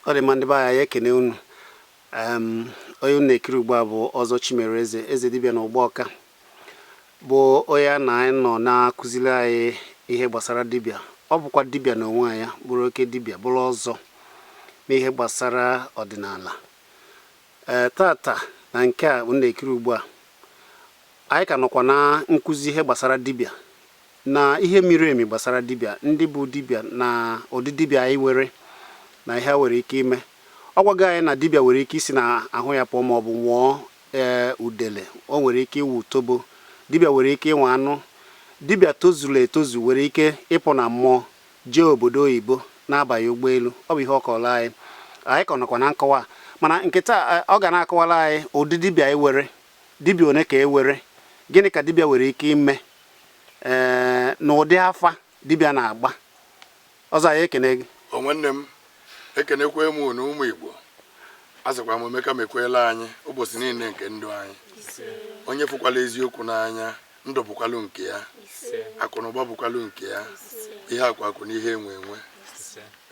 Ọ dị mma, ndị be anyị, anyị ekene unu. Onye unu na-ekiri ugbu a bụ Ọzọ Chimereze, eze dibịa na Ugbawka, bụ onye a na-anọ na-akụziri anyị ihe gbasara dibịa. Ọ bụkwa dibịa n'onwe ya, bụrụ oke dibịa, bụrụ ọzọ n'ihe gbasara ọdịnala. Ee, tata na nke a unu na-ekiri ugbu a, anyị ka nọkwa na nkụzi ihe gbasara dibịa na ihe miri emi gbasara dibịa, ndị bụ dibịa na ụdị dibịa anyị were na ihe ha nwere ike ime. Ọ gwago anyị na dibịa nwere ike isi na ahụ ya pụọ ma ọ bụ nwụọ. Ee, udele, o nwere ike ịwụ tobo. Dibịa nwere ike ịnwe anụ. Dibịa tozuru etozu nwere ike ịpụ na mmụọ jee obodo oyibo na-abaghị ụgbọelu. Ọ bụ ihe ọ kọrọ anyị. Anyị ka nọkwa na nkọwa a, mana nke taa ọ ga na-akọwara anyị ụdị dibịa anyị were, dibịa one ka e were, gịnị ka dibịa nwere ike ime, ee, na ụdị afa dibịa na-agba. Ọzọ, anyị ekene gị. O nwanne m, ekenekwe m unu, ụmụ Igbo. A sịkwa m, Emeka mekwela anyị ụbọchị niile nke ndụ anyị. Onye fụkwala eziokwu n'anya, ndụ bụkwalụ nke ya, akụ na ụba bụkwalụ nke ya, ihe akụ akụ na ihe enwe enwe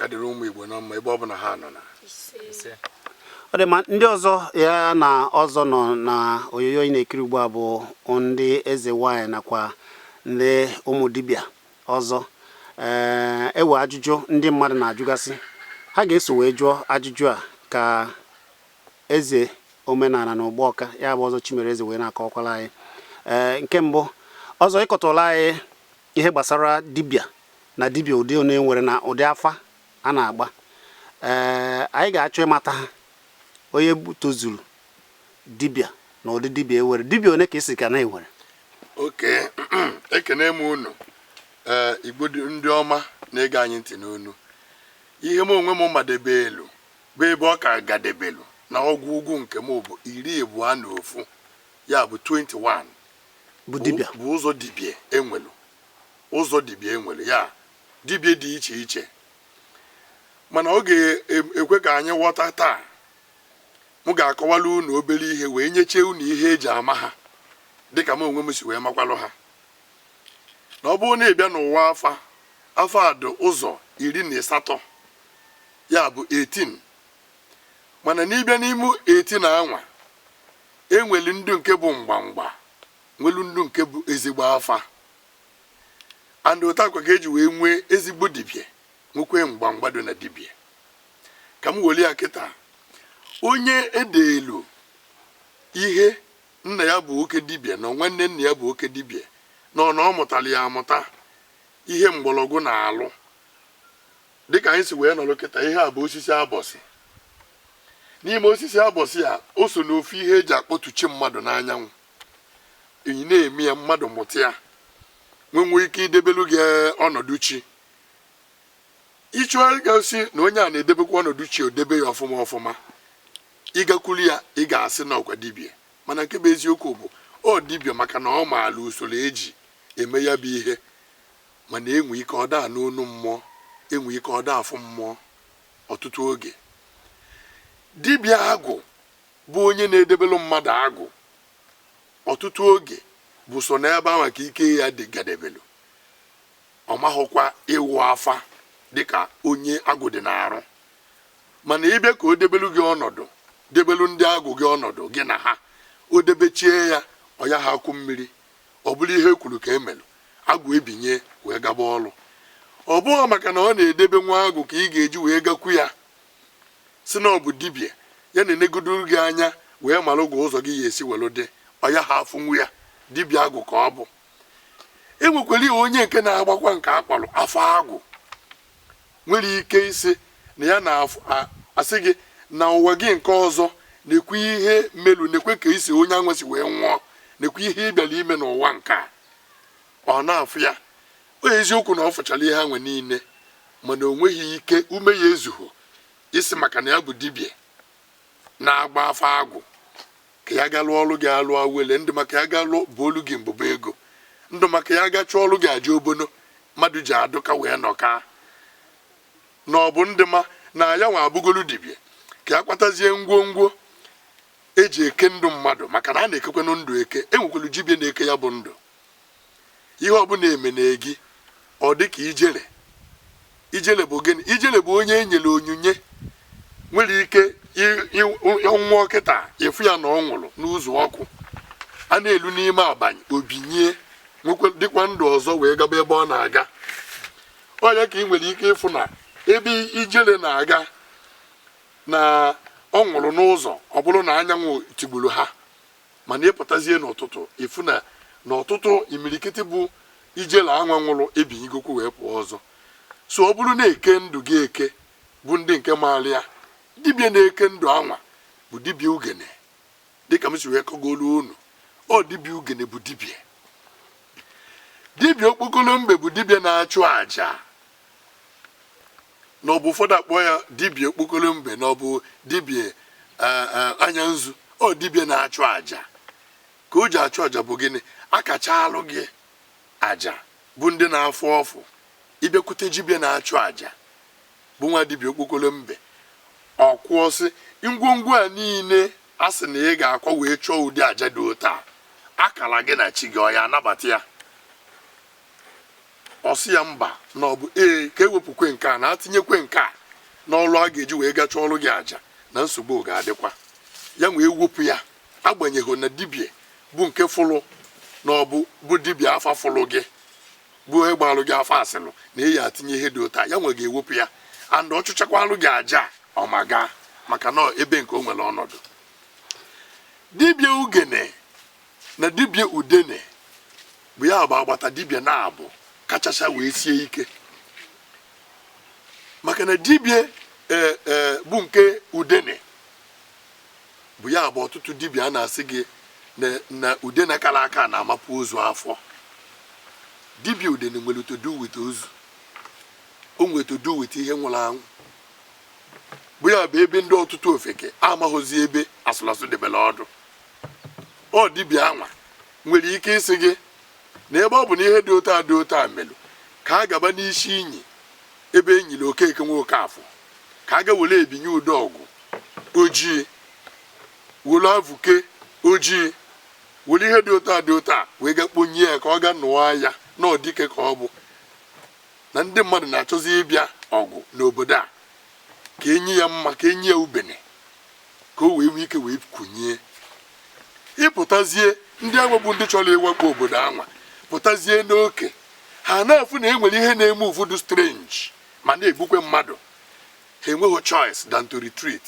ya dịrị ụmụ Igbo na mma ebe ọ bụla ha nọ na. Ọ dị mma. Ndị ọzọ ya na ọzọ nọ na onyonyo ị na-ekiri ugbu a bụ ndị eze nwanyị nakwa ndị ụmụ dibịa ọzọ. Ee, ewe ajụjụ ndị mmadụ na-ajụgasị, ha ga-eso wee jụọ ajụjụ a ka eze omenala na Ugbawka, ya bụ Ọzọ Chimereze, wee na-akọwakwara anyị. Ee, nke mbụ, ọzọ, ịkọtọla anyị ihe gbasara dibịa na dibịa ụdị one nwere na ụdị afa a na-agba. Ee, anyị ga-achọ ịmata ha onye tozuru dibịa na ụdị dibịa ewere. Dibịa one ka esi ka na-ewere? Oke ekene m unu. Ee, Igbo ndị ọma na-ege anyị ntị n'onu, ihe m onwe m madebe elu bụ ebe ọ ka gadebelu na ọgwụ ugwu nke m bụ 21, ya bụ 21. Bụ dibịa. Bụ ụzọ dibịa enwelu, ụzọ dibịa enwelu, ya dibịa dị iche iche. Mana ọ ga-ekwe ka anyị ghọta taa, m ga-akọwala unu obere ihe wee nyechie unu ihe eji ama ha, dịka m onwe m si wee makwalụ ha. Na ọ bụrụ na ị bịa n'ụwa afa, afa dị ụzọ 18, ya bụ 18. Mana n'ịbịa n'ime 18 anwa, enwelu ndụ nke bụ mgbamgba, nwelu ndụ nke bụ ezigbo afa. And otu akwa ka eji wee nwee ezigbo dibịa, nwekwe mgbamgba dị na dibịa. Ka m were ya kịta, onye edeelu ihe nna ya bụ oke dibịa na nwanne nna ya bụ oke dibịa, na ọ na ọ mụtara ya amụta ihe mgbọrọgwụ na-alụ, dịka anyị si wee nọrọ kịta, ihe a bụ osisi abọsị. N'ime osisi abọsị a, o so n'ofu ihe eji akpọtuchi mmadụ n'anyanwụ. Enyi na-eme ya, mmadụ mụta ya, nwee ike idebelu gị ọnọdụ chi. Ịchọ ịgasị na onye a na-edebekwa ọnọdụ chi, odebe ya ọfụma ọfụma, ịgakwuru ya, ị ga-asị na ọkwa dibịa. Mana nke bụ eziokwu bụ ọ dibịa, maka na ọ maara usoro eji eme ya bụ ihe. Mana enwe ike ọ daa n'onu mmụọ, enwe ike ọ daa afụ mmụọ ọtụtụ oge. Dibịa agwụ bụ onye na-edebelu mmadụ agwụ ọtụtụ oge, bụ so n'ebe ahụ ka ike ya dị gadebelu. Ọ maghịkwa ịwụ afa dịka onye agwụ dị n'arụ. Mana ịbịa ka o debelu gị ọnọdụ, debelu ndị agwụ gị ọnọdụ, gị na ha o debechie ya, ọ ya ha akwụ mmiri. Ọ bụrụ ihe ekwuru ka emelụ, agwụ ebinye wee gaba ọrụ. Ọ bụghị maka na ọ na-edebe nwa agwụ ka ị ga-eji wee gakwu ya si na ọ bụ dibịa ya na-enegodoro gị anya wee mara oge ụzọ gị ya esi welu dị. Ọ ya ha afụnwu ya dibịa agwụ ka ọ bụ. Enwekwara ihe onye nke na-agbakwa nke akpọrọ afọ agwụ nwere ike isi na ya na-asị gị na ụwa gị nke ọzọ na-ekwe ihe melu, na-ekwe ka isi onye anwa si wee nwụọ, na-ekwe ihe ị bịara ime n'ụwa nke a. Ọ na-afụ ya. O eziokwu na ọ fụchara ihe anwa niile, mana o nweghị ike, ume ya ezughị isi maka na ya bụ dibịa na-agba afọ agwụ ka ya ga lụọ ọrụ gị, alụọ wele ndụ, maka ya ga lụọ bụ olu gị mbụba ego ndụ, maka ya ga chụọ ọrụ gị aja obono mmadụ ji adụka wee nọka na ọ bụ ndị ma na ya nwa abụgolu dibịa ka ya kwatazie ngwongwo eji eke ndụ mmadụ, maka na a na-ekekwenụ ndụ eke. Enwekwelu dibịa na-eke ya bụ ndụ. Ihe ọbụla eme na egi, ọ dị ka ijele. Ijele bụ gịnị? Ijele bụ onye e nyere onyinye. Nwere ike nwụọ kịta, ịfụ ya na ọ nwụrụ n'ụzọ ọkụ a na-elu n'ime abalị, obinye nwekwa dịkwa ndụ ọzọ wee gaba ebe ọ na-aga. Ọ ya ka ị nwere ike ịfụ na ebe ijele na-aga na ọ nwụrụ n'ụzọ, ọ bụrụ na anyanwụ tigburu ha. Mana ịpụtazie n'ụtụtụ, ịfụ na n'ọtụtụ imirikiti bụ ijele anwa nwụrụ ebinyegokwu wee pụọ ọzọ. So ọ bụrụ na eke ndụ gị eke bụ ndị nke maara ya, dibịa na-eke ndụ anwa bụ dibịa ugene, dịka m si wee kọgolu unu. Ọ dibịa ugene bụ dibịa. Dibịa okpokolo mbe bụ dibịa na-achụ àjà, na ọ bụ ụfọdụ akpọ ya dibịa okpokolo mbe, na ọ bụ dibịa anya nzu. Ọ dibịa na-achụ àjà. Ka o ji achụ àjà bụ gịnị? Akacha alụ gị àjà bụ ndị na-afụ ọfụ, ịbịakwute dibịa na-achụ àjà bụ nwa dibịa okpokolo mbe, ọ kwụọ sị ngwongwo a niile a sị na ị ga-akwa wee chọọ ụdị àjà dị otu a, akara gị na chi gị ọ ya anabata ya? Ọ sị ya mba, na ọ bụ ee, ka ewepụkwe nke a na atinyekwe nke a n'ọlụ a ga-eji wee gacha ọrụ gị àjà, na nsogbu ga-adịkwa ya. Wee wepụ ya, agbanyeghị na dibịa bụ nke fụlụ na ọ bụ dibịa afa fụlụ gị bụ onye gbalụ gị afa asịlụ na ị ya atinye ihe dị otu a, ya nwe ga-ewepụ ya. And ọ chụchakwalụ gị àjà ọma gaa, maka na ebe nke o nwere ọnọdụ. Dibịa ugene na dibịa udene bụ ya bụ agbata dibịa na-abụ kachasị wee sie ike, maka na dibịa ee bụ nke udene bụ ya bụ ọtụtụ dibịa a na-asị gị na udene kara aka na-amapụ ozu afọ. Dibịa udene nwere to do with ozu, o nwere to do with ihe nwụrụ anwụ, bụ ya bụ ebe ndị ọtụtụ ofeke amaghịzi ebe asụlasụ debere ọdụ. Ọ dibịa anwa nwere ike ịsị gị na ebe ọ bụ na ihe dị otu a dị otu a melụ, ka a gaba n'isi inyi ebe enyiri Okeke nwa Okafọ, ka a ga were ebinye ụdọ ọgwụ ojii, were avụke ojii, were ihe dị otu a dị otu a wee ga kponye ya, ka ọ ga nụọ ya na ọdike, ka ọ bụ na ndị mmadụ na-achọzi ịbịa ọgụ n'obodo a, ka enyi ya mma, ka enyi ya ubene, ka o wee nwee ike wee kunye. Ịpụtazie, ndị anwa bụ ndị chọrọ ịwakpo obodo anwa pụtazie n'oke ha na-afụ na enwere ihe na-eme ụfọdụ strange ma na-egbukwe mmadụ, ha enweghị choice than to retreat.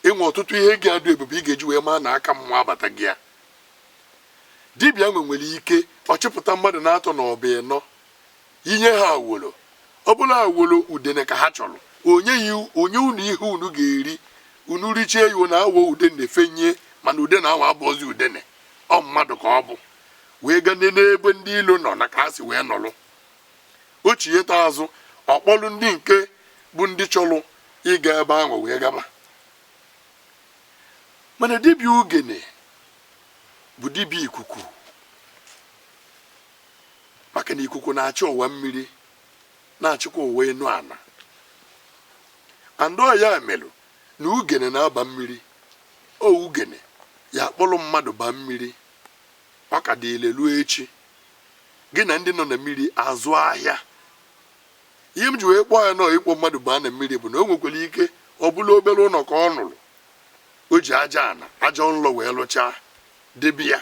Enwe ọtụtụ ihe ga-adụ ebube ị ga-eji wee maa na aka mmụọ abata gị ya. Dibịa nwe nwere ike ọchịpụta mmadụ na-atọ na ọba ịnọ, inye ha awolo, ọ bụla awolo udene ka ha chọrọ, onye yi onye unu ihe unu ga-eri, unu richie ya, unu awọ udene fenye. Mana udene ahụ abụọzi udene, ọ mmadụ ka ọ bụ wee gaa n'ebe ndị ilo nọ na ka ha si wee nọrọ ochigheta azụ, ọkpọlụ ndị nke bụ ndị chọrọ ịga ebe ahụ wee gaba. Mana dibịa ugene bụ dibịa ikuku, maka na ikuku na-achị ụwa mmiri, na-achịkwa ụwa enu ana. Andọ ya melụ na ugene na-aba mmiri, o ugene ya akpọrọ mmadụ baa mmiri, ọ ka dị ile ruo echi, gị na ndị nọ na mmiri azụ ahịa. Ihe m ji wee kpọọ ya nọọ ịkpọ mmadụ baa na mmiri bụ na o nwekwara ike ọ bụla obere ụlọ ka ọ nụrụ, o ji aja ana, aja nlọ wee lụchaa debe ya.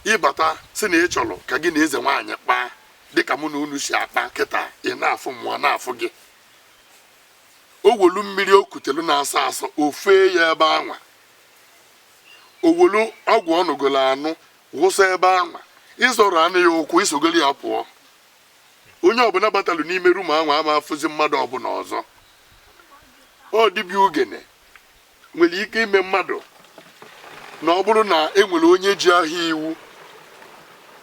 Ịbata si na ị chọrọ ka gị na eze nwaanyị kpaa dịka mụ na unu si akpa kịta, ị na-afụ mmụọ na-afụ gị, o welu mmiri o kutelu na-asọ asọ, o fee ya ebe anwa, o welu ọgwụ ọnụgolo anụ wụsa ebe anwa, ịzọrọ anụ ya ụkwụ, isogolo ya pụọ. Onye ọbụla batalụ n'ime room anwa ama afụzi mmadụ ọbụla ọzọ. Ọ dibịa ugene nwere ike ime mmadụ na ọ bụrụ na e nwere onye ji ahịa iwu,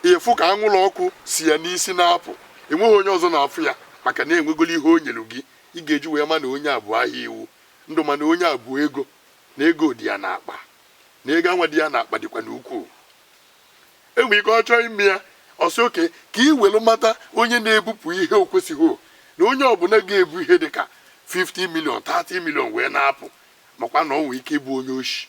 ịfụ ka anwụrụ ọkụ si ya n'isi na-apụ, enweghị onye ọzọ na-afụ ya, maka na enwegolo ihe o nyere gị ị ga-eji wee ma na onye a bụ ahịa iwu ndụ, mana onye a bụ ego, na ego dị ya n'akpa, na ego anwa dị ya n'akpa dịkwa n'ukwuu. Enwere ike ọ chọọ ime ya, ọsị oke ka ị welu mata onye na-ebupụ ihe o kwesịghị, na onye ọbụla ga-ebu ihe dịka 50 million, 30 million wee na-apụ, makwa na ọ nwee ike ịbụ onye oshi.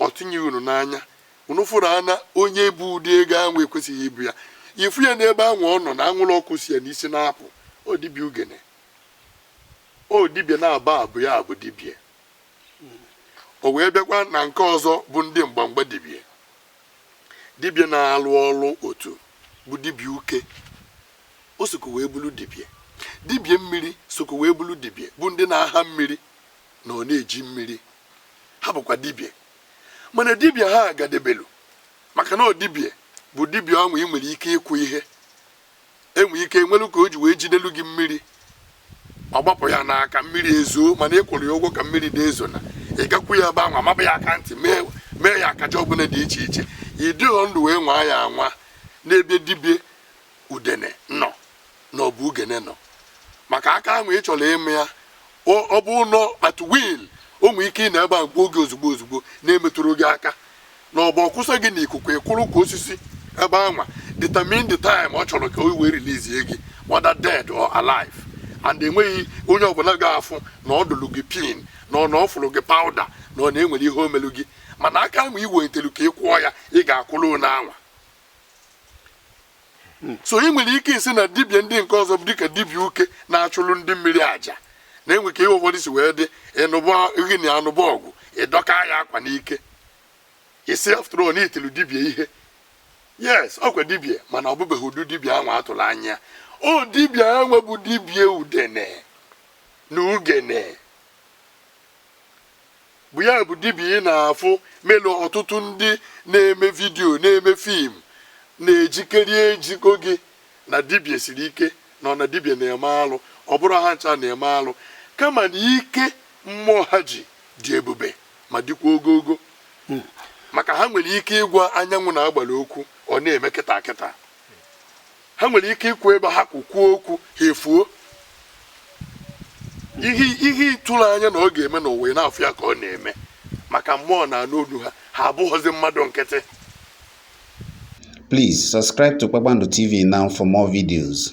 Ọ tinyeghị unu n'anya, unu fụrụ anya onye bụ ụdị ego ahụ ekwesịghị ibu ya, ifu ya n'ebe ahụ ọ nọ na anwụrụ ọkụ si ya n'isi na-apụ. Ọ dibịa ugene. O dibịa na-aba abụ ya bụ dibịa. O wee bịakwa na nke ọzọ bụ ndị mgbamgba dibịa. Dibịa na-alụ ọlụ otu bụ dibịa uke, o sokwa wee bụrụ dibịa. Dibịa mmiri sokwa wee bụrụ dibịa, bụ ndị na-aha mmiri na ọ na-eji mmiri, ha bụkwa dibịa. Mana dibịa ha gadebelu maka na ọ dibịa bụ dibịa ahụ ị nwere ike ịkwụ ihe enwe ike nwelu ka o ji wee jidelu gị mmiri, ọ gbapụ ya n'aka mmiri ezoo, mana ị kwụrụ ya ụgwọ ka mmiri dị ezo na ị gakwu ya ebe ahụ amaba ya aka ntị mee ya akaja ọbụla dị iche iche. Ị dịghọ ndụ wee nwaa ya anwa n'ebe dibịa udene nọ na ọ bụ ugene nọ, maka aka ahụ ị chọrọ ime ya ọ bụ nọ at will, o nwee ike ị na ebe a gbuo gị ozugbo ozugbo na-emetụrụ gị aka na ọ bụ ọkwụsa gị n'ikuku ịkwụrụ ka osisi ebe anwa. Determine the time ọ chọrọ ka o wee release gị, whether dead or alive, and enweghị onye ọbụla ga-afụ na ọ dụrụ gị pin na ọ na ọ fụrụ gị powder na ọ na-enwere ihe o melu gị. Mana aka ahụ i wetelu ka ị kwụọ ya, ị ga-akwụrụ onye anwa. So ị nwere ike isi na dibịa ndị nke ọzọ bụ dịka dibịa uke na-achụrụ ndị mmiri àjà na-enwe ka ihe ụfọdụ si wee dị ịnụbọ gị na anụbọ ọgwụ ịdọka ya akwa n'ike, isi after all na itilu dibịa ihe. Yes, ọkwa dibịa, mana ọ bụbeghị ụdị dibịa ahụ atụrụ anya. O dibịa ahụ bụ dibịa udene na ugene bụ ya bụ dibịa ị na-afụ melu ọtụtụ ndị na-eme video na-eme film na-ejikere ejikọ gị na dibịa siri ike na ọ na dibịa na-eme alụ. Ọ bụrụ ha ncha na-eme alụ, kama na ike mmụọ ha ji dị ebube ma dịkwa ogogo, maka ha nwere ike ịgwa anyanwụ na agbara okwu ọ na-eme kịta kịta. Ha nwere ike ikwu ebe ha kwụ kwuo okwu ha efuo ihe ihe ịtụrụ anya na ọ ga-eme n'ụwa ị na-afụ ya ka ọ na-eme, maka mmụọ na-anụ olu ha. Ha abụghọzi mmadụ nkịtị. Please subscribe to Kpakpando TV now for more videos.